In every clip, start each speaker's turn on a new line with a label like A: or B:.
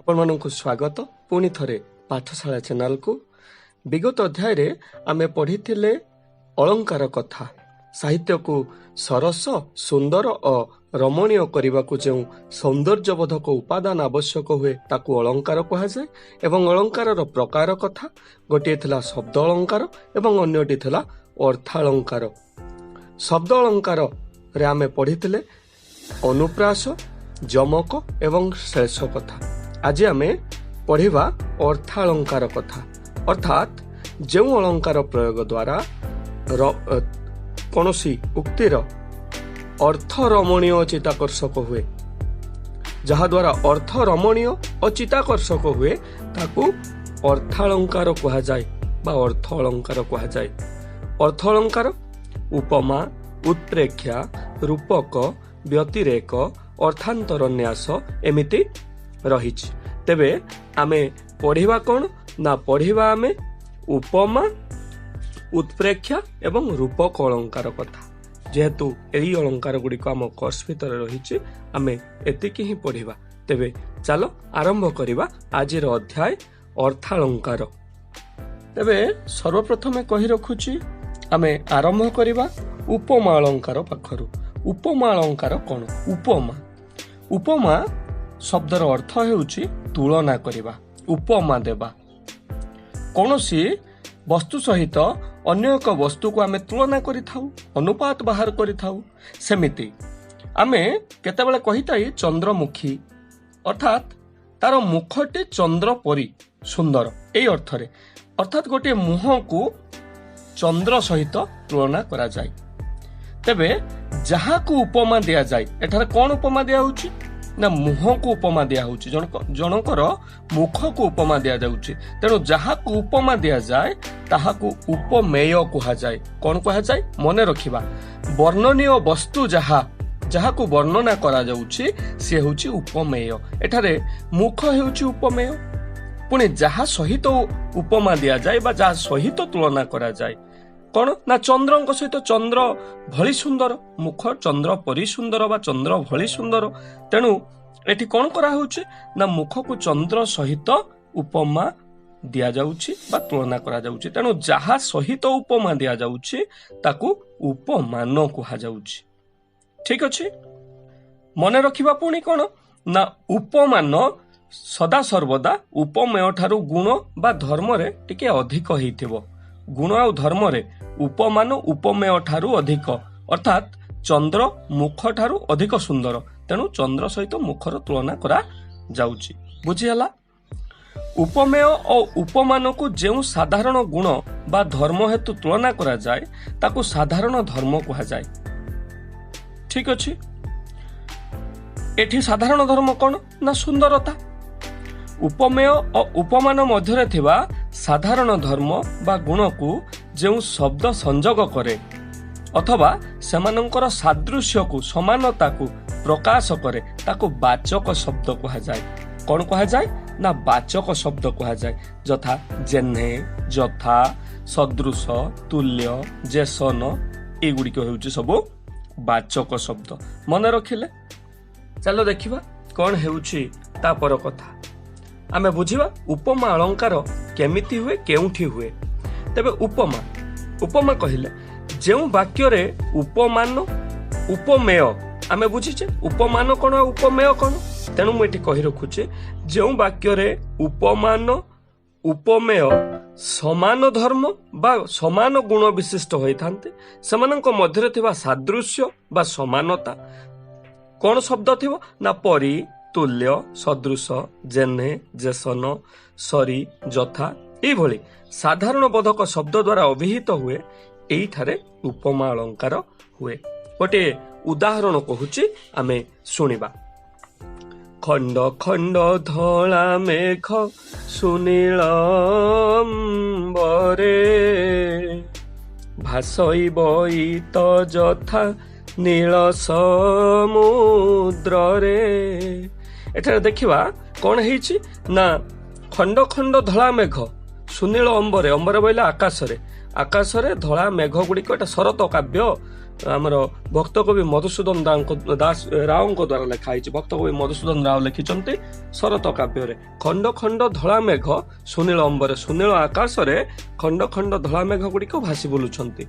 A: ଆପଣମାନଙ୍କୁ ସ୍ୱାଗତ ପୁଣି ଥରେ ପାଠଶାଳା ଚ୍ୟାନେଲକୁ। ବିଗତ ଅଧ୍ୟାୟରେ ଆମେ ପଢ଼ିଥିଲେ ଅଳଙ୍କାର କଥା। ସାହିତ୍ୟକୁ ସରସ, ସୁନ୍ଦର ଓ ରମଣୀୟ କରିବାକୁ ଯେଉଁ ସୌନ୍ଦର୍ଯ୍ୟବୋଧକ ଉପାଦାନ ଆବଶ୍ୟକ ହୁଏ, ତାକୁ ଅଳଙ୍କାର କୁହାଯାଏ ଏବଂ ଅଳଙ୍କାରର ପ୍ରକାର କଥା। ଗୋଟିଏ ଥିଲା ଶବ୍ଦ ଅଳଙ୍କାର ଏବଂ ଅନ୍ୟଟି ଥିଲା ଅର୍ଥାଳଙ୍କାର। ଶବ୍ଦ ଅଳଙ୍କାରରେ ଆମେ ପଢ଼ିଥିଲେ ଅନୁପ୍ରାସ, ଯମକ ଏବଂ ଶ୍ଳେଷ କଥା। ଆଜି ଆମେ ପଢ଼ିବା ଅର୍ଥାଳଙ୍କାର କଥା, ଅର୍ଥାତ୍ ଯେଉଁ ଅଳଙ୍କାର ପ୍ରୟୋଗ ଦ୍ୱାରା କୌଣସି ଉକ୍ତିର ଅର୍ଥ ରମଣୀୟ ଓ ଚିତ୍ତାକର୍ଷକ ହୁଏ, ଯାହାଦ୍ୱାରା ଅର୍ଥ ରମଣୀୟ ଓ ଚିତ୍ତାକର୍ଷକ ହୁଏ, ତାକୁ ଅର୍ଥାଳଙ୍କାର କୁହାଯାଏ ବା ଅର୍ଥ ଅଳଙ୍କାର କୁହାଯାଏ। ଅର୍ଥ ଅଳଙ୍କାର ଉପମା, ଉତ୍ପ୍ରେକ୍ଷା, ରୂପକ, ବ୍ୟତିରେକ, ଅର୍ଥାନ୍ତରନ୍ୟାସ ଏମିତି ରହିଛି। ତେବେ ଆମେ ପଢ଼ିବା କ'ଣ ନା ପଢ଼ିବା ଆମେ ଉପମା, ଉତ୍ପ୍ରେକ୍ଷା ଏବଂ ରୂପକ ଅଳଙ୍କାର କଥା। ଯେହେତୁ ଏହି ଅଳଙ୍କାର ଗୁଡ଼ିକ ଆମ କୋର୍ସ ଭିତରେ ରହିଛି, ଆମେ ଏତିକି ହିଁ ପଢ଼ିବା। ତେବେ ଚାଲ ଆରମ୍ଭ କରିବା ଆଜିର ଅଧ୍ୟାୟ ଅର୍ଥାଳଙ୍କାର। ତେବେ ସର୍ବପ୍ରଥମେ କହି ରଖୁଛି, ଆମେ ଆରମ୍ଭ କରିବା ଉପମା ଅଳଙ୍କାର ପାଖରୁ। ଉପମା ଅଳଙ୍କାର କ'ଣ? ଉପମା ଶବ୍ଦର ଅର୍ଥ ହେଉଛି ତୁଳନା କରିବା, ଉପମା ଦେବା। କୌଣସି ବସ୍ତୁ ସହିତ ଅନ୍ୟ ଏକ ବସ୍ତୁକୁ ଆମେ ତୁଳନା କରିଥାଉ, ଅନୁପାତ ବାହାର କରିଥାଉ। ସେମିତି ଆମେ କେତେବେଳେ କହିଥାଇ ଚନ୍ଦ୍ରମୁଖୀ, ଅର୍ଥାତ୍ ତାର ମୁଖଟି ଚନ୍ଦ୍ର ପରି ସୁନ୍ଦର, ଏଇ ଅର୍ଥରେ, ଅର୍ଥାତ୍ ଗୋଟିଏ ମୁହଁକୁ ଚନ୍ଦ୍ର ସହିତ ତୁଳନା କରାଯାଏ। ତେବେ ଯାହାକୁ ଉପମା ଦିଆଯାଏ, ଏଠାରେ କ'ଣ ଉପମା ଦିଆହଉଛି ନା ମୁହଁକୁ ଉପମା ଦିଆହଉଛି, ଜଣଙ୍କର ମୁଖକୁ ଉପମା ଦିଆଯାଉଛି। ତେଣୁ ଯାହାକୁ ଉପମା ଦିଆଯାଏ ତାହାକୁ ଉପମେୟ କୁହାଯାଏ। କ'ଣ କୁହାଯାଏ? ମନେ ରଖିବା, ବର୍ଣ୍ଣନୀୟ ବସ୍ତୁ ଯାହାକୁ ବର୍ଣ୍ଣନା କରାଯାଉଛି ସିଏ ହେଉଛି ଉପମେୟ। ଏଠାରେ ମୁଖ ହେଉଛି ଉପମେୟ। ପୁଣି ଯାହା ସହିତ ଉପମା ଦିଆଯାଏ ବା ଯାହା ସହିତ ତୁଳନା କରାଯାଏ, କ'ଣ ନା ଚନ୍ଦ୍ରଙ୍କ ସହିତ, ଚନ୍ଦ୍ର ଭଳି ସୁନ୍ଦର, ମୁଖ ଚନ୍ଦ୍ର ପରି ସୁନ୍ଦର ବା ଚନ୍ଦ୍ର ଭଳି ସୁନ୍ଦର। ତେଣୁ ଏଠି କ'ଣ କରାହଉଛି ନା ମୁଖକୁ ଚନ୍ଦ୍ର ସହିତ ଉପମା ଦିଆଯାଉଛି ବା ତୁଳନା କରାଯାଉଛି। ତେଣୁ ଯାହା ସହିତ ଉପମା ଦିଆଯାଉଛି ତାକୁ ଉପମାନ କୁହାଯାଉଛି। ଠିକ ଅଛି, ମନେ ରଖିବା। ପୁଣି କ'ଣ ନା ଉପମାନ ସଦା ସର୍ବଦା ଉପମେୟ ଠାରୁ ଗୁଣ ବା ଧର୍ମରେ ଟିକେ ଅଧିକ ହେଇଥିବ। ଗୁଣ ଆଉ ଧର୍ମରେ ଉପମାନ ଉପମେୟ ଠାରୁ ଅଧିକ, ଅର୍ଥାତ୍ ଚନ୍ଦ୍ର ମୁଖ ଠାରୁ ଅଧିକ ସୁନ୍ଦର। ତେଣୁ ଚନ୍ଦ୍ର ସହିତ ମୁଖର ତୁଳନା କରାଯାଉଛି। ବୁଝିହେଲା? ଉପମେୟ ଓ ଉପମାନକୁ ଯେଉଁ ସାଧାରଣ ଗୁଣ ବା ଧର୍ମ ହେତୁ ତୁଳନା କରାଯାଏ ତାକୁ ସାଧାରଣ ଧର୍ମ କୁହାଯାଏ। ଠିକ ଅଛି, ଏଠି ସାଧାରଣ ଧର୍ମ କ'ଣ ନା ସୁନ୍ଦରତା। ଉପମେୟ ଓ ଉପମାନ ମଧ୍ୟରେ ଥିବା ସାଧାରଣ ଧର୍ମ ବା ଗୁଣକୁ ଯେଉଁ ଶବ୍ଦ ସଂଯୋଗ କରେ ଅଥବା ସେମାନଙ୍କର ସାଦୃଶ୍ୟକୁ, ସମାନତାକୁ ପ୍ରକାଶ କରେ, ତାକୁ ବାଚକ ଶବ୍ଦ କୁହାଯାଏ। କ'ଣ କୁହାଯାଏ ନା ବାଚକ ଶବ୍ଦ କୁହାଯାଏ। ଯଥା ଯେହ୍ନେ, ଯଥା, ସଦୃଶ, ତୁଲ୍ୟ, ଯେସନ, ଏଗୁଡ଼ିକ ହେଉଛି ସବୁ ବାଚକ ଶବ୍ଦ। ମନେ ରଖିଲେ? ଚାଲ ଦେଖିବା କ'ଣ ହେଉଛି ତାପର କଥା। ଆମେ ବୁଝିବା ଉପମା ଅଳଙ୍କାର କେମିତି ହୁଏ, କେଉଁଠି ହୁଏ। ତେବେ ଉପମା କହିଲେ ଯେଉଁ ବାକ୍ୟରେ ଉପମାନ, ଉପମେୟ, ଆମେ ବୁଝିଛେ ଉପମାନ କ'ଣ ଆଉ ଉପମେୟ କ'ଣ। ତେଣୁ ମୁଁ ଏଠି କହି ରଖୁଛି, ଯେଉଁ ବାକ୍ୟରେ ଉପମାନ, ଉପମେୟ ସମାନ ଧର୍ମ ବା ସମାନ ଗୁଣ ବିଶିଷ୍ଟ ହୋଇଥାନ୍ତି, ସେମାନଙ୍କ ମଧ୍ୟରେ ଥିବା ସାଦୃଶ୍ୟ ବା ସମାନତା କ'ଣ ଶବ୍ଦ ଥିବ ନା ପରି, ତୁଲ୍ୟ, ସଦୃଶ, ଯେହ୍ନେ, ଯେସନ, ସରି, ଯଥା, ଏଇଭଳି ସାଧାରଣ ବୋଧକ ଶବ୍ଦ ଦ୍ୱାରା ଅଭିହିତ ହୁଏ, ଏଇଠାରେ ଉପମା ଅଳଙ୍କାର ହୁଏ। ଗୋଟିଏ ଉଦାହରଣ କହୁଛି, ଆମେ ଶୁଣିବା। ଖଣ୍ଡ ଖଣ୍ଡ ଧଳା ମେଘ ସୁନୀଳ ଅମ୍ବରେ, ଭାସଇ ତ ଯଥା ନୀଳ ସମୁଦ୍ରରେ। ଏଠାରେ ଦେଖିବା କ'ଣ ହେଇଛି ନା ଖଣ୍ଡ ଖଣ୍ଡ ଧଳା ମେଘ ସୁନୀଳ ଅମ୍ବରେ, ଅମ୍ବରେ ବୋଇଲେ ଆକାଶରେ, ଆକାଶରେ ଧଳା ମେଘ ଗୁଡ଼ିକ। ଏଟା ଶରତ କାବ୍ୟ ଆମର ଭକ୍ତକବି ମଧୁସୂଦନ ଦାସ ରାଓଙ୍କ ଦ୍ୱାରା ଲେଖା ହେଇଛି। ଭକ୍ତକବି ମଧୁସୂଦନ ରାଓ ଲେଖିଛନ୍ତି ଶରତ କାବ୍ୟରେ, ଖଣ୍ଡ ଖଣ୍ଡ ଧଳା ମେଘ ସୁନୀଳ ଅମ୍ବରେ, ସୁନୀଳ ଆକାଶରେ ଖଣ୍ଡ ଖଣ୍ଡ ଧଳା ମେଘ ଗୁଡ଼ିକ ଭାସି ବୁଲୁଛନ୍ତି।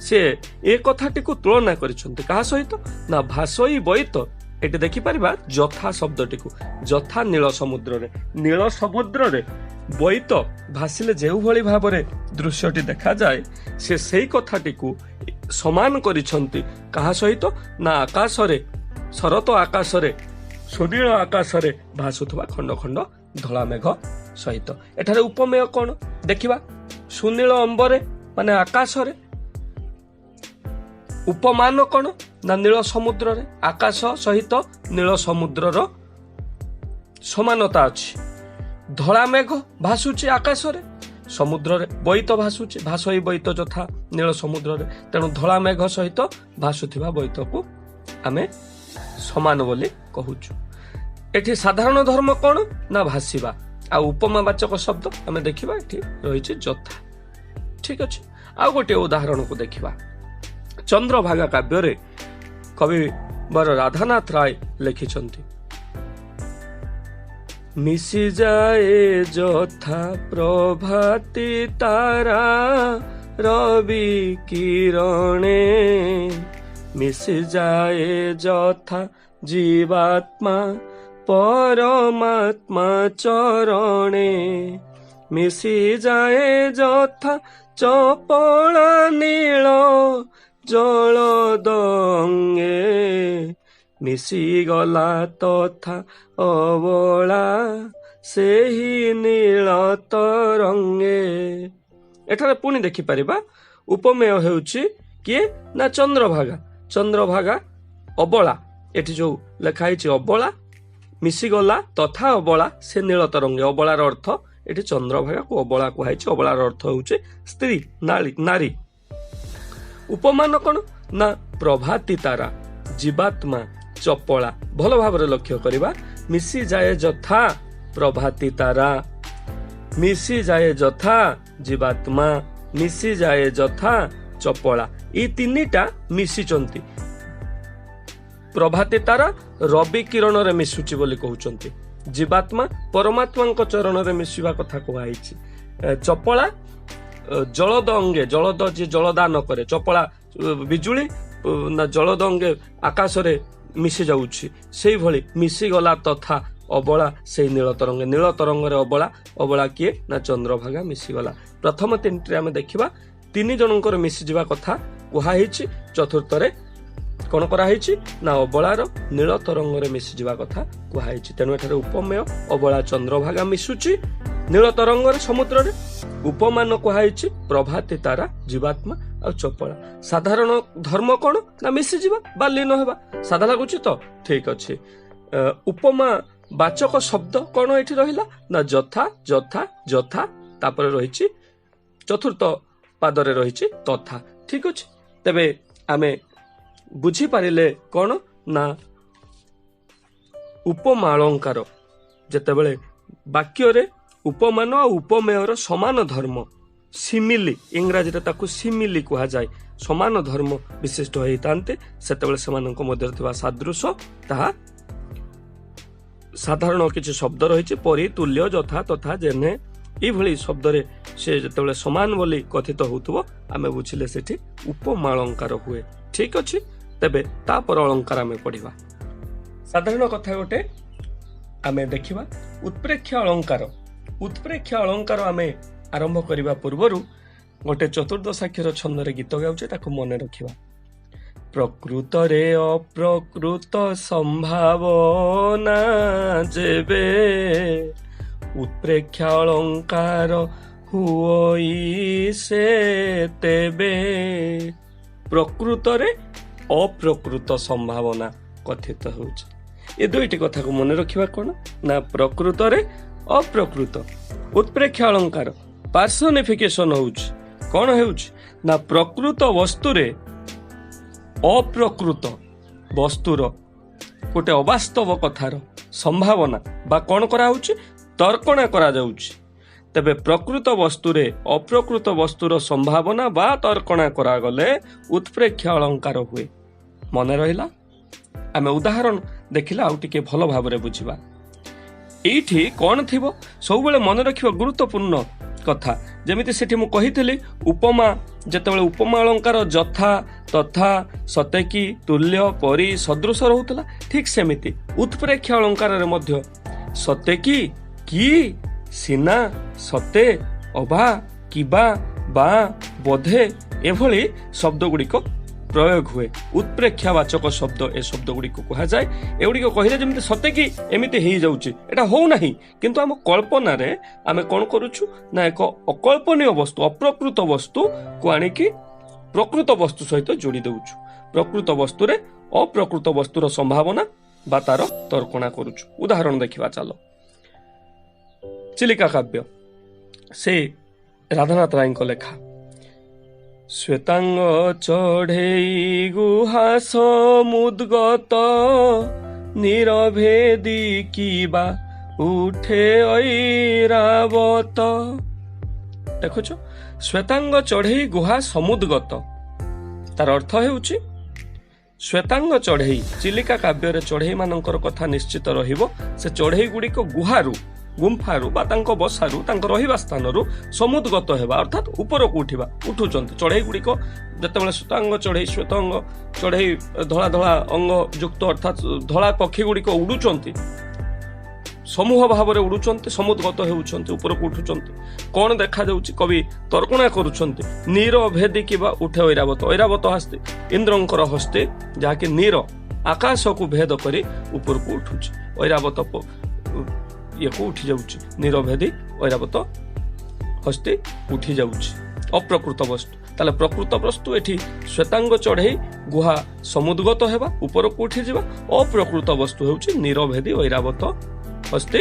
A: ସେ ଏ କଥାଟିକୁ ତୁଳନା କରିଛନ୍ତି କାହା ସହିତ ନା ଭାସଇ ବୈତ। ଏଠି ଦେଖିପାରିବା ଯଥା ଶବ୍ଦଟିକୁ, ଯଥା ନୀଳ ସମୁଦ୍ରରେ, ନୀଳ ସମୁଦ୍ରରେ ବୈତ ଭାସିଲେ ଯେଉଁଭଳି ଭାବରେ ଦୃଶ୍ୟଟି ଦେଖାଯାଏ, ସେ ସେଇ କଥାଟିକୁ ସମାନ କରିଛନ୍ତି କାହା ସହିତ ନା ଆକାଶରେ, ଶରତ ଆକାଶରେ, ସୁନୀଳ ଆକାଶରେ ଭାସୁଥିବା ଖଣ୍ଡ ଖଣ୍ଡ ଧଳା ମେଘ ସହିତ। ଏଠାରେ ଉପମେୟ କଣ ଦେଖିବା। ସୁନୀଳ ଅମ୍ବରେ ମାନେ ଆକାଶରେ, ଉପମାନ କଣ ନା ନୀଳ ସମୁଦ୍ରରେ, ଆକାଶ ସହିତ ନୀଳ ସମୁଦ୍ରର ସମାନତା ଅଛି। ଧଳା ମେଘ ଭାସୁଛି ଆକାଶରେ, ସମୁଦ୍ରରେ ବୈତ ଭାସୁଛି, ଭାସଇ ବୈତ ଯଥା ନୀଳ ସମୁଦ୍ରରେ। ତେଣୁ ଧଳା ମେଘ ସହିତ ଭାସୁଥିବା ବୈତକୁ ଆମେ ସମାନ ବୋଲି କହୁଛୁ। ଏଠି ସାଧାରଣ ଧର୍ମ କଣ ନା ଭାସିବା। ଆଉ ଉପମାବାଚକ ଶବ୍ଦ ଆମେ ଦେଖିବା ଏଠି ରହିଛି ଯଥା। ଠିକ ଅଛି, ଆଉ ଗୋଟିଏ ଉଦାହରଣକୁ ଦେଖିବା। ଚନ୍ଦ୍ରଭାଗା କାବ୍ୟରେ କବିବର ରାଧାନାଥ ରାୟ ଲେଖିଛନ୍ତି, ମିଶିଯାଏ ଯଥା ପ୍ରଭାତି ତାରା ରବି କିରଣେ, ମିଶିଯାଏ ଯଥା ଜୀବାତ୍ମା ପରମାତ୍ମା ଚରଣେ, ମିଶିଯାଏ ଯଥା ଚପଳା ନୀଳ ଜଳଦଙ୍ଗେ, ମିଶିଗଲା ତଥା ଅବଳା ସେହି ନୀଳ ତରଙ୍ଗେ। ଏଠାରେ ପୁଣି ଦେଖିପାରିବା ଉପମେୟ ହେଉଛି କିଏ ନା ଚନ୍ଦ୍ରଭାଗା। ଚନ୍ଦ୍ରଭାଗା ଅବଳା, ଏଠି ଯୋଉ ଲେଖା ହେଇଛି ଅବଳା, ମିଶିଗଲା ତଥା ଅବଳା ସେ ନୀଳ ତରଙ୍ଗେ। ଅବଳାର ଅର୍ଥ ଏଠି ଚନ୍ଦ୍ରଭାଗାକୁ ଅବଳା କୁହାଯାଇଛି। ଅବଳାର ଅର୍ଥ ହେଉଛି ସ୍ତ୍ରୀ, ନାରୀ। ଉପମାନ କଣ ନା ପ୍ରଭାତି ତାରା, ଜୀବାତ୍ମା, ଚପଳା। ଭଲ ଭାବରେ ଲକ୍ଷ୍ୟ କରିବା, ମିଶିଯାଏ ଯଥା ପ୍ରଭାତି ତାରା, ମିଶିଯାଏ ଯଥା ଜୀବାତ୍ମା, ମିଶିଯାଏ ଯଥା ଚପଳା। ଏଇ ତିନିଟା ମିଶିଛନ୍ତି। ପ୍ରଭାତି ତାରା ରବି କିରଣରେ ମିଶୁଛି ବୋଲି କହୁଛନ୍ତି, ଜୀବାତ୍ମା ପରମାତ୍ମାଙ୍କ ଚରଣରେ ମିଶିବା କଥା କୁହାହେଇଛି, ଚପଳା ଜଳଦ ଅଙ୍ଗେ, ଜଳଦ ଯିଏ ଜଳଦାନ କରେ, ଚପଳା ବିଜୁଳି ନା ଜଳଦ ଅଙ୍ଗେ ଆକାଶରେ ମିଶି ଯାଉଛି, ସେଇଭଳି ମିଶିଗଲା ତଥା ଅବଳା ସେଇ ନୀଳ ତରଙ୍ଗେ। ନୀଳ ତରଙ୍ଗରେ ଅବଳା, ଅବଳା କିଏ ନା ଚନ୍ଦ୍ରଭାଗା ମିଶିଗଲା। ପ୍ରଥମ ତିନିଟିରେ ଆମେ ଦେଖିବା ତିନି ଜଣଙ୍କର ମିଶିଯିବା କଥା କୁହାହେଇଛି। ଚତୁର୍ଥରେ କଣ କରାହେଇଛି ନା ଅବଳାର ନୀଳ ତରଙ୍ଗରେ ମିଶିଯିବା କଥା କୁହାହେଇଛି। ତେଣୁ ଏଠାରେ ଉପମେୟ ଅବଳା ଚନ୍ଦ୍ରଭାଗା ମିଶୁଛି ନୀଳ ତରଙ୍ଗରେ ସମୁଦ୍ରରେ। ଉପମାନ କୁହାହେଇଛି ପ୍ରଭାତି ତାରା, ଜୀବାତ୍ମା ଆଉ ଚପଳା। ସାଧାରଣ ଧର୍ମ କଣ ନା ମିଶିଯିବା ବା ଲୀନ ହେବା। ସାଧା ଲାଗୁଛି ତ? ଠିକ ଅଛି। ଉପମା ବାଚକ ଶବ୍ଦ କଣ ଏଠି ରହିଲା ନା ଯଥା, ଯଥା, ଯଥା, ତାପରେ ରହିଛି ଚତୁର୍ଥ ପାଦରେ ରହିଛି ତଥା। ଠିକ ଅଛି, ତେବେ ଆମେ ବୁଝିପାରିଲେ କଣ ନା ଉପମା ଅଳଙ୍କାର ଯେତେବେଳେ ବାକ୍ୟରେ ଉପମାନ ଆଉ ଉପମେୟର ସମାନ ଧର୍ମ, ସିମିଲି, ଇଂରାଜୀରେ ତାକୁ ସିମିଲି କୁହାଯାଏ, ସମାନ ଧର୍ମ ବିଶିଷ୍ଟ ହେଇଥାନ୍ତି, ସେତେବେଳେ ସେମାନଙ୍କ ମଧ୍ୟରେ ଥିବା ସାଦୃଶ୍ୟ ତାହା ସାଧାରଣ କିଛି ଶବ୍ଦ ରହିଛି ପରି, ତୁଲ୍ୟ, ଯଥା, ତଥା, ଯେନେ, ଏଇଭଳି ଶବ୍ଦରେ ସେ ଯେତେବେଳେ ସମାନ ବୋଲି କଥିତ ହେଉଥିବ ଆମେ ବୁଝିଲେ ସେଠି ଉପମା ଅଳଙ୍କାର ହୁଏ। ଠିକ ଅଛି, ତେବେ ତାପର ଅଳଙ୍କାର ଆମେ ପଢିବା। ସାଧାରଣ କଥା ଗୋଟେ ଆମେ ଦେଖିବା ଉତ୍ପ୍ରେକ୍ଷ ଅଳଙ୍କାର। ଉତ୍ପ୍ରେକ୍ଷ ଅଳଙ୍କାର ଆମେ ଆରମ୍ଭ କରିବା ପୂର୍ବରୁ ଗୋଟେ ଚତୁର୍ଦ୍ଦଶାକ୍ଷର ଛନ୍ଦରେ ଗୀତ ଗାଉଛେ, ତାକୁ ମନେ ରଖିବା। ପ୍ରକୃତରେ ଅପ୍ରକୃତ ସମ୍ଭାବନା ଯେବେ, ଉତ୍ପ୍ରେକ୍ଷ ଅଳଙ୍କାର ହୁଅଇ ସେ ତେବେ। ପ୍ରକୃତରେ ଅପ୍ରକୃତ ସମ୍ଭାବନା କଥିତ ହେଉଛି। ଏ ଦୁଇଟି କଥାକୁ ମନେ ରଖିବା କଣ ନା ପ୍ରକୃତରେ ଅପ୍ରକୃତ। ଉତ୍ପ୍ରେକ୍ଷ ଅଳଙ୍କାର ପାର୍ସନିଫିକେସନ ହଉଛି। କଣ ହେଉଛି ନା ପ୍ରକୃତ ବସ୍ତୁରେ ଅପ୍ରକୃତ ବସ୍ତୁର ଗୋଟେ ଅବାସ୍ତବ କଥାର ସମ୍ଭାବନା ବା କଣ କରାହଉଛି, ତର୍କଣା କରାଯାଉଛି। ତେବେ ପ୍ରକୃତ ବସ୍ତୁରେ ଅପ୍ରକୃତ ବସ୍ତୁର ସମ୍ଭାବନା ବା ତର୍କଣା କରାଗଲେ ଉତ୍ପ୍ରେକ୍ଷା ଅଳଙ୍କାର ହୁଏ। ମନେ ରହିଲା? ଆମେ ଉଦାହରଣ ଦେଖିଲେ ଆଉ ଟିକେ ଭଲ ଭାବରେ ବୁଝିବା। ଏଇଠି କ'ଣ ଥିବ ସବୁବେଳେ ମନେ ରଖିବା ଗୁରୁତ୍ୱପୂର୍ଣ୍ଣ କଥା। ଯେମିତି ସେଠି ମୁଁ କହିଥିଲି, ଉପମା ଯେତେବେଳେ ଉପମା ଅଳଙ୍କାର ଯଥା, ତଥା, ସତେକି, ତୁଲ୍ୟ, ପରି, ସଦୃଶ ରହୁଥିଲା, ଠିକ୍ ସେମିତି ଉତ୍ପ୍ରେକ୍ଷା ଅଳଙ୍କାରରେ ମଧ୍ୟ ସତେକି, କି, ସିନା, ସତେ, ଅବା, କିବା, ବା, ବୋଧେ ଏଭଳି ଶବ୍ଦ ଗୁଡ଼ିକ ପ୍ରୟୋଗ ହୁଏ। ଉତ୍ପ୍ରେକ୍ଷାବାଚକ ଶବ୍ଦ ଏ ଶବ୍ଦ ଗୁଡ଼ିକୁ କୁହାଯାଏ। ଏଗୁଡ଼ିକ କହିଲେ ଯେମିତି ସତେ କି ଏମିତି ହେଇଯାଉଛି, ଏଇଟା ହଉନାହିଁ, କିନ୍ତୁ ଆମ କଳ୍ପନାରେ ଆମେ କ'ଣ କରୁଛୁ ନା ଏକ ଅକଳ୍ପନୀୟ ବସ୍ତୁ, ଅପ୍ରକୃତ ବସ୍ତୁକୁ ଆଣିକି ପ୍ରକୃତ ବସ୍ତୁ ସହିତ ଯୋଡ଼ି ଦେଉଛୁ। ପ୍ରକୃତ ବସ୍ତୁରେ ଅପ୍ରକୃତ ବସ୍ତୁର ସମ୍ଭାବନା ବା ତାର ତର୍କଣା କରୁଛୁ। ଉଦାହରଣ ଦେଖିବା ଚାଲ। ଚିଲିକା କାବ୍ୟ, ସେ ରାଧାନାଥ ରାୟଙ୍କ ଲେଖା। ଶ୍ଵେତାଙ୍ଗ ଚଢ଼େଇ ଗୁହା ସମୁଦ୍ଗତ, ନୀରଭେଦି କିବା ଉଠେ ଐରାବତ। ଦେଖୁଛ, ଶ୍ଵେତାଙ୍ଗ ଚଢ଼େଇ ଗୁହା ସମୁଦ୍ଗତ, ତାର ଅର୍ଥ ହେଉଛି ଶ୍ଵେତାଙ୍ଗ ଚଢ଼େଇ। ଚିଲିକା କାବ୍ୟରେ ଚଢ଼େଇ ମାନଙ୍କର କଥା ନିଶ୍ଚିତ ରହିବ। ସେ ଚଢ଼େଇ ଗୁଡ଼ିକ ଗୁହାରୁ, ଗୁମ୍ଫାରୁ ବା ତାଙ୍କ ବସାରୁ, ତାଙ୍କ ରହିବା ସ୍ଥାନରୁ ସମୁଦ୍ଗତ ହେବା ଅର୍ଥାତ୍ ଉପରକୁ ଉଠିବା, ଉଠୁଛନ୍ତି ଚଢ଼େଇ ଗୁଡ଼ିକ। ଯେତେବେଳେ ଶ୍ଵେତାଙ୍ଗ ଚଢ଼େଇ, ଶ୍ଵେତାଙ୍ଗ ଚଢ଼େଇ ଧଳା ଧଳା ଅଙ୍ଗ ଯୁକ୍ତ ଅର୍ଥାତ୍ ଧଳା ପକ୍ଷୀ ଗୁଡ଼ିକ ଉଡୁଛନ୍ତି, ସମୂହ ଭାବରେ ଉଡୁଛନ୍ତି, ସମୁଦ୍ଗତ ହେଉଛନ୍ତି, ଉପରକୁ ଉଠୁଛନ୍ତି। କ'ଣ ଦେଖାଯାଉଛି? କବି ତର୍କଣା କରୁଛନ୍ତି, ନୀର ଭେଦି କିବା ଉଠେ ଐରାବତ। ଐରାବତ ହସ୍ତି, ଇନ୍ଦ୍ରଙ୍କର ହସ୍ତି, ଯାହାକି ନୀର ଆକାଶକୁ ଭେଦ କରି ଉପରକୁ ଉଠୁଛି। ଐରାବତ ଇଏକୁ ଉଠି ଯାଉଛି, ନୀରଭେଦି ଐରାବତ ହସ୍ତି ଉଠି ଯାଉଛି। ଅପ୍ରକୃତ ବସ୍ତୁ। ତାହେଲେ ପ୍ରକୃତ ବସ୍ତୁ ଏଠି ଶ୍ଵେତାଙ୍ଗ ଚଢ଼େଇ ଗୁହା ସମୁଦ୍ଗତ ହେବା, ଉପରକୁ ଉଠିଯିବା। ଅପ୍ରକୃତ ବସ୍ତୁ ହେଉଛି ନୀରଭେଦି ଐରାବତ ହସ୍ତି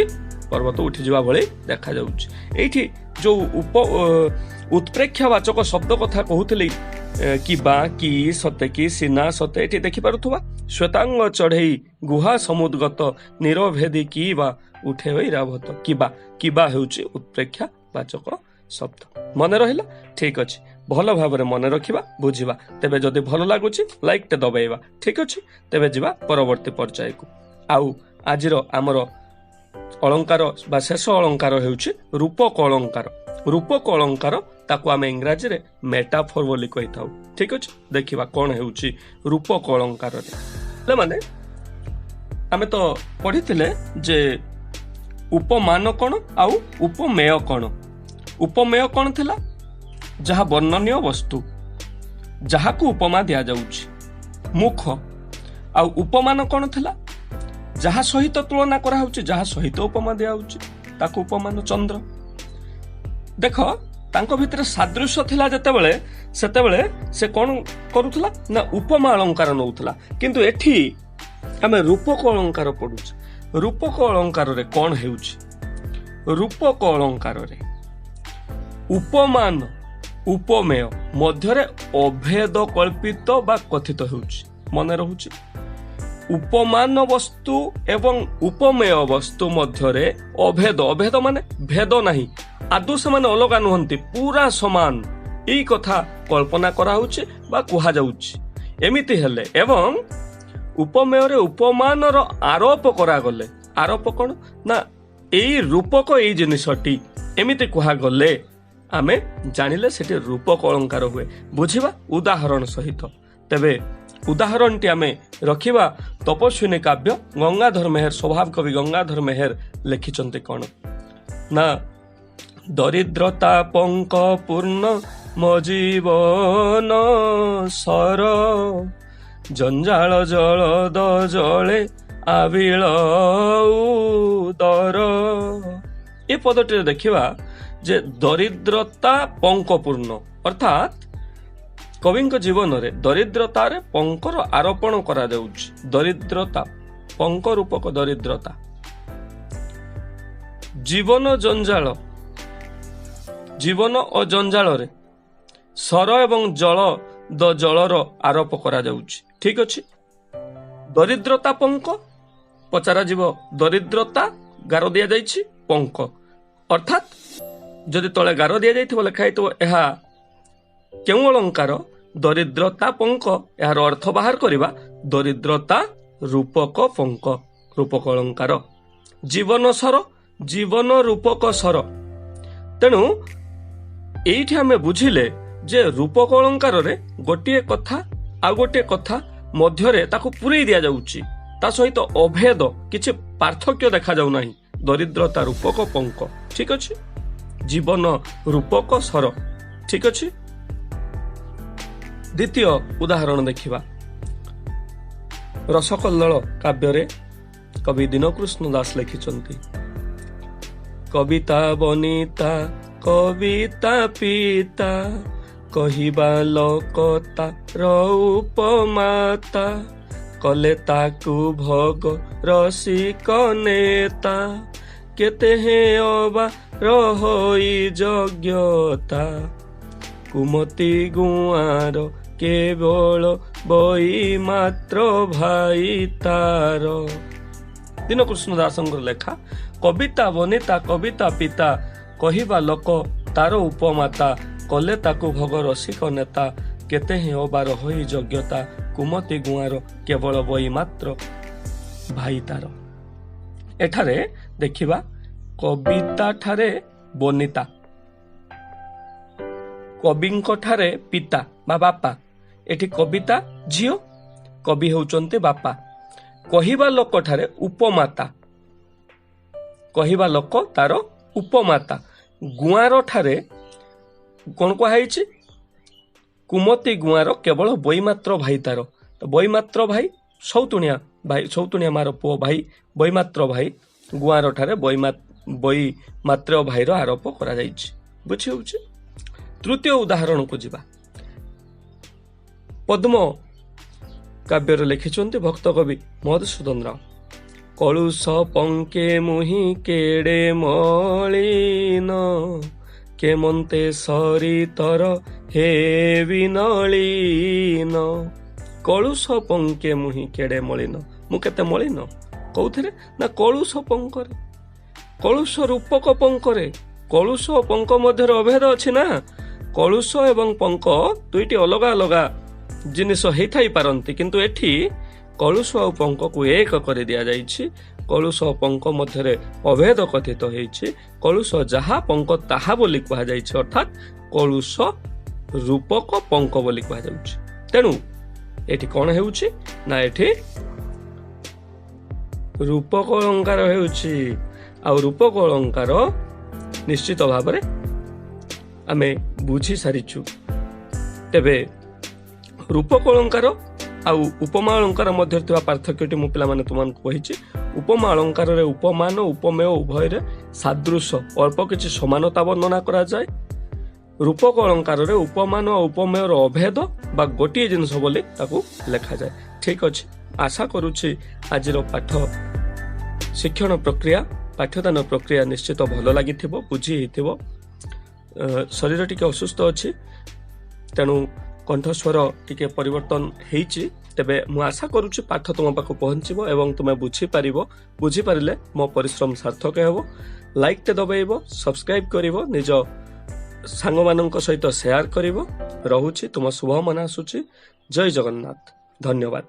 A: ପର୍ବତ ଉଠିଯିବା ଭଳି ଦେଖାଯାଉଛି। ଏଇଠି ଯୋଉ ଉତ୍ପ୍ରେକ୍ଷାବାଚକ ଶବ୍ଦ କଥା କହୁଥିଲି, କି ବା, କି, ସତେ କି, ସିନା, ସତେ, ଏଠି ଦେଖିପାରୁଥିବା ଶ୍ଵେତାଙ୍ଗ ଚଢ଼େଇ ଗୁହା ସମୁଦ୍ଗତ ନୀରଭେଦି କି ବା ଉଠେ ଐରାବତ। କିବା, କିବା ହେଉଛି ଉତ୍ପ୍ରେକ୍ଷାବାଚକ ଶବ୍ଦ। ମନେ ରହିଲା? ଠିକ ଅଛି, ଭଲ ଭାବରେ ମନେ ରଖିବା, ବୁଝିବା। ତେବେ ଯଦି ଭଲ ଲାଗୁଛି ଲାଇକଟେ ଦବାଇବା। ଠିକ ଅଛି, ତେବେ ଯିବା ପରବର୍ତ୍ତୀ ପର୍ଯ୍ୟାୟକୁ। ଆଉ ଆଜିର ଆମର ଅଳଙ୍କାର ବା ଶେଷ ଅଳଙ୍କାର ହେଉଛି ରୂପକ ଅଳଙ୍କାର। ରୂପକ ଅଳଙ୍କାର, ତାକୁ ଆମେ ଇଂରାଜୀରେ ମେଟାଫୋର ବୋଲି କହିଥାଉ। ଠିକ ଅଛି, ଦେଖିବା କ'ଣ ହେଉଛି ରୂପକ ଅଳଙ୍କାରରେ। ମାନେ ଆମେ ତ ପଢିଥିଲେ ଯେ ଉପମାନ କ'ଣ ଆଉ ଉପମେୟ କ'ଣ। ଉପମେୟ କ'ଣ ଥିଲା? ଯାହା ବର୍ଣ୍ଣନୀୟ ବସ୍ତୁ, ଯାହାକୁ ଉପମା ଦିଆଯାଉଛି, ମୁଖ। ଆଉ ଉପମାନ କ'ଣ ଥିଲା? ଯାହା ସହିତ ତୁଳନା କରାହଉଛି, ଯାହା ସହିତ ଉପମା ଦିଆହଉଛି, ତାକୁ ଉପମାନ, ଚନ୍ଦ୍ର। ଦେଖ, ତାଙ୍କ ଭିତରେ ସାଦୃଶ୍ୟ ଥିଲା ଯେତେବେଳେ, ସେତେବେଳେ ସେ କ'ଣ କରୁଥିଲା ନା ଉପମା ଅଳଙ୍କାର ନଉଥିଲା। କିନ୍ତୁ ଏଠି ଆମେ ରୂପକ ଅଳଙ୍କାର ପଢୁଛେ। ରୂପକ ଅଳଙ୍କାରରେ କ'ଣ ହେଉଛି? ରୂପକ ଅଳଙ୍କାରରେ ଉପମାନ ଉପମେୟ ମଧ୍ୟରେ ଅଭେଦ କଳ୍ପିତ ବା କଥିତ ହେଉଛି। ମନେ ରହୁଛି? ଉପମାନ ବସ୍ତୁ ଏବଂ ଉପମେୟ ବସ୍ତୁ ମଧ୍ୟରେ ଅଭେଦ, ଅଭେଦ ମାନେ ଭେଦ ନାହିଁ, ଆଦୌ ସେମାନେ ଅଲଗା ନୁହନ୍ତି, ପୁରା ସମାନ, ଏଇ କଥା କଳ୍ପନା କରାହଉଛି ବା କୁହାଯାଉଛି। ଏମିତି ହେଲେ ଏବଂ ଉପମେୟରେ ଉପମାନର ଆରୋପ କରାଗଲେ, ଆରୋପ କ'ଣ ନା ଏଇ ରୂପକ ଏଇ ଜିନିଷଟି, ଏମିତି କୁହାଗଲେ ଆମେ ଜାଣିଲେ ସେଠି ରୂପକ ଅଳଙ୍କାର ହୁଏ। ବୁଝିବା ଉଦାହରଣ ସହିତ। ତେବେ ଉଦାହରଣଟି ଆମେ ରଖିବା ତପସ୍ୱିନୀ କାବ୍ୟ, ଗଙ୍ଗାଧର ମେହେର, ସ୍ୱଭାବ କବି ଗଙ୍ଗାଧର ମେହେର ଲେଖିଛନ୍ତି କ'ଣ ନା ଦରିଦ୍ରତା ପଙ୍କ ପୂର୍ଣ୍ଣ ମୋ ଜୀବନ ସର, ଜଞ୍ଜାଳ ଜଳଦ ଜଳେ ଆବିଳ ଉଦର। ଏ ପଦଟିରେ ଦେଖିବା ଯେ ଦରିଦ୍ରତା ପଙ୍କପୂର୍ଣ୍ଣ, ଅର୍ଥାତ୍ କବିଙ୍କ ଜୀବନରେ ଦରିଦ୍ରତାରେ ପଙ୍କର ଆରୋପଣ କରାଯାଉଛି। ଦରିଦ୍ରତା ପଙ୍କ ରୂପକ ଦରିଦ୍ରତା, ଜୀବନ ଜଞ୍ଜାଳ, ଜୀବନ ଓ ଜଞ୍ଜାଳରେ ସର ଏବଂ ଜଳ ଦ ଜଳର ଆରୋପ କରାଯାଉଛି। ଠିକ ଅଛି, ଦରିଦ୍ରତା ପଙ୍କ ପଚରାଯିବ, ଦରିଦ୍ରତା ଗାର ଦିଆଯାଇଛି, ପଙ୍କ ଅର୍ଥାତ୍ ଯଦି ତଳେ ଗାର ଦିଆଯାଇଥିବ, ଲେଖା ହେଇଥିବ ଏହା କେଉଁ ଅଳଙ୍କାର, ଦରିଦ୍ରତା ପଙ୍କ, ଏହାର ଅର୍ଥ ବାହାର କରିବା, ଦରିଦ୍ରତା ରୂପକ ପଙ୍କ, ରୂପକ ଅଳଙ୍କାର। ଜୀବନ ସର, ଜୀବନ ରୂପକ ସର। ତେଣୁ ଏଇଠି ଆମେ ବୁଝିଲେ ଯେ ରୂପକ ଅଳଙ୍କାରରେ ଗୋଟିଏ କଥା ଆଉ ଗୋଟିଏ କଥା ମଧ୍ୟରେ ତାକୁ ପୂରେଇ ଦିଆଯାଉଛି, ତା ସହିତ ଅଭେଦ, କିଛି ପାର୍ଥକ୍ୟ ଦେଖାଯାଉ ନାହିଁ। ଦରିଦ୍ରତା ରୂପକ ପଙ୍କ, ଠିକ ଅଛି। ଜୀବନ ରୂପକ ସର, ଠିକ ଅଛି। ଦ୍ୱିତୀୟ ଉଦାହରଣ ଦେଖିବା। ରସକଲ୍ଲୋଳ କାବ୍ୟରେ କବି ଦୀନକୃଷ୍ଣ ଦାସ ଲେଖିଛନ୍ତି, କବିତା ବନିତା କବିତା ପିତା, କହିବା ଲୋକତା ଉପମାତା, କଲେ ତାକୁ ଭୋଗ ରସିକ ନେତା, କେତେ ହେ ଅବା ରହଇ ଯୋଗ୍ୟତା, କୁମତି ଗୁଆର କେବଳ ବଇ ମାତ୍ର ଭାଇ ତାର। ଦୀନକୃଷ୍ଣ ଦାସଙ୍କର ଲେଖା କବିତା ବନିତା କବିତା ପିତା, କହିବା ଲୋକ ତାର ଉପମାତା, କଲେ ତାକୁ ଭୋଗ ରସିକ ନେତା, କେତେ ହିଁ ଅବା ରହଇ ଯୋଗ୍ୟତା, କୁମତି ଗୁଆର କେବଳ ବଇ ମାତ୍ର ଭାଇ ତାର। ଏଠାରେ ଦେଖିବା କବିତା ଠାରେ ବନିତା, କବିଙ୍କ ଠାରେ ପିତା ବା ବାପା। ଏଠି କବିତା ଝିଅ, କବି ହେଉଛନ୍ତି ବାପା। କହିବା ଲୋକ ଠାରେ ଉପମାତା, କହିବା ଲୋକ ତାର ଉପମାତା। ଗୁଆର ଠାରେ କଣ କୁହାହେଇଛି? କୁମତି ଗୁଆର କେବଳ ବଇମାତ୍ର ଭାଇ ତାର। ତ ବଇମାତ୍ର ଭାଇ ସୌତୁଣିଆ ଭାଇ, ସୌତୁଣିଆ ମାର ପୁଅ ଭାଇ, ବଇମାତ୍ର ଭାଇ। ଗୁଆର ଠାରେ ବଇ ମାତ୍ର ଭାଇର ଆରୋପ କରାଯାଇଛି। ବୁଝି ହେଉଛି? ତୃତୀୟ ଉଦାହରଣକୁ ଯିବା। ପଦ୍ମ କାବ୍ୟରେ ଲେଖିଛନ୍ତି ଭକ୍ତ କବି ମଧୁସୂଦନ ରାଓ। କଳୁଷ ପଙ୍କେ ମୁହିଁ କେଡ଼େ ମଳିନ, କେମନ୍ତେ ସରିତର ହେ ବିନଳୀନ। କଳୁଷ ପଙ୍କେ ମୁହିଁ କେଡ଼େ ମଳିନ, ମୁଁ କେତେ ମଳିନ, କୋଉଥିରେ ନା କଳୁଷ ପଙ୍କରେ, କଳୁଷ ରୂପକ ପଙ୍କରେ। କଳୁଷ ଓ ପଙ୍କ ମଧ୍ୟରେ ଅଭେଦ ଅଛି ନା? କଳୁଷ ଏବଂ ପଙ୍କ ଦୁଇଟି ଅଲଗା ଅଲଗା ଜିନିଷ ହେଇଥାଇ ପାରନ୍ତି, କିନ୍ତୁ ଏଠି କଳୁଷ ଆଉ ପଙ୍କକୁ ଏକ କରି ଦିଆଯାଇଛି। କଳୁଷ ଓ ପଙ୍କ ମଧ୍ୟରେ ଅଭେଦ କଥିତ ହେଇଛି। କଳୁଷ ଯାହା ପଙ୍କ ତାହା ବୋଲି କୁହାଯାଇଛି, ଅର୍ଥାତ୍ କଳୁଷ ରୂପକ ପଙ୍କ ବୋଲି କୁହାଯାଉଛି। ତେଣୁ ଏଠି କଣ ହେଉଛି ନା ଏଠି ରୂପକ ଅଳଙ୍କାର ହେଉଛି। ଆଉ ରୂପକ ଅଳଙ୍କାର ନିଶ୍ଚିତ ଭାବରେ ଆମେ ବୁଝି ସାରିଛୁ। ତେବେ ରୂପକ ଅଳଙ୍କାର ଆଉ ଉପମା ଅଳଙ୍କାର ମଧ୍ୟରେ ଥିବା ପାର୍ଥକ୍ୟଟି ମୁଁ ପିଲାମାନେ ତୁମମାନଙ୍କୁ କହିଛି। ଉପମା ଅଳଙ୍କାରରେ ଉପମାନ ଉପମେୟ ଉଭୟରେ ସାଦୃଶ୍ୟ, ଅଳ୍ପ କିଛି ସମାନତା ବର୍ଣ୍ଣନା କରାଯାଏ। ରୂପକ ଅଳଙ୍କାରରେ ଉପମାନ ଓ ଉପମେୟର ଅଭେଦ ବା ଗୋଟିଏ ଜିନିଷ ବୋଲି ତାକୁ ଲେଖାଯାଏ। ଠିକ ଅଛି, ଆଶା କରୁଛି ଆଜିର ପାଠ ଶିକ୍ଷଣ ପ୍ରକ୍ରିୟା, ପାଠ୍ୟଦାନ ପ୍ରକ୍ରିୟା ନିଶ୍ଚିତ ଭଲ ଲାଗିଥିବ, ବୁଝି ହେଇଥିବ। ଶରୀର ଟିକେ ଅସୁସ୍ଥ ଅଛି, ତେଣୁ କଣ୍ଠସ୍ୱର ଟିକେ ପରିବର୍ତ୍ତନ ହେଇଛି। ତେବେ ମୁଁ ଆଶା କରୁଛି ପାଠ ତୁମ ପାଖକୁ ପହଞ୍ଚିବ ଏବଂ ତୁମେ ବୁଝିପାରିବ। ବୁଝିପାରିଲେ ମୋ ପରିଶ୍ରମ ସାର୍ଥକ ହେବ। ଲାଇକ୍ଟେ ଦବାଇବ, ସବସ୍କ୍ରାଇବ୍ କରିବ, ନିଜ ସାଙ୍ଗମାନଙ୍କ ସହିତ ସେୟାର କରିବ। ରହୁଛି, ତୁମ ଶୁଭ ମନା ଆସୁଛି। ଜୟ ଜଗନ୍ନାଥ, ଧନ୍ୟବାଦ।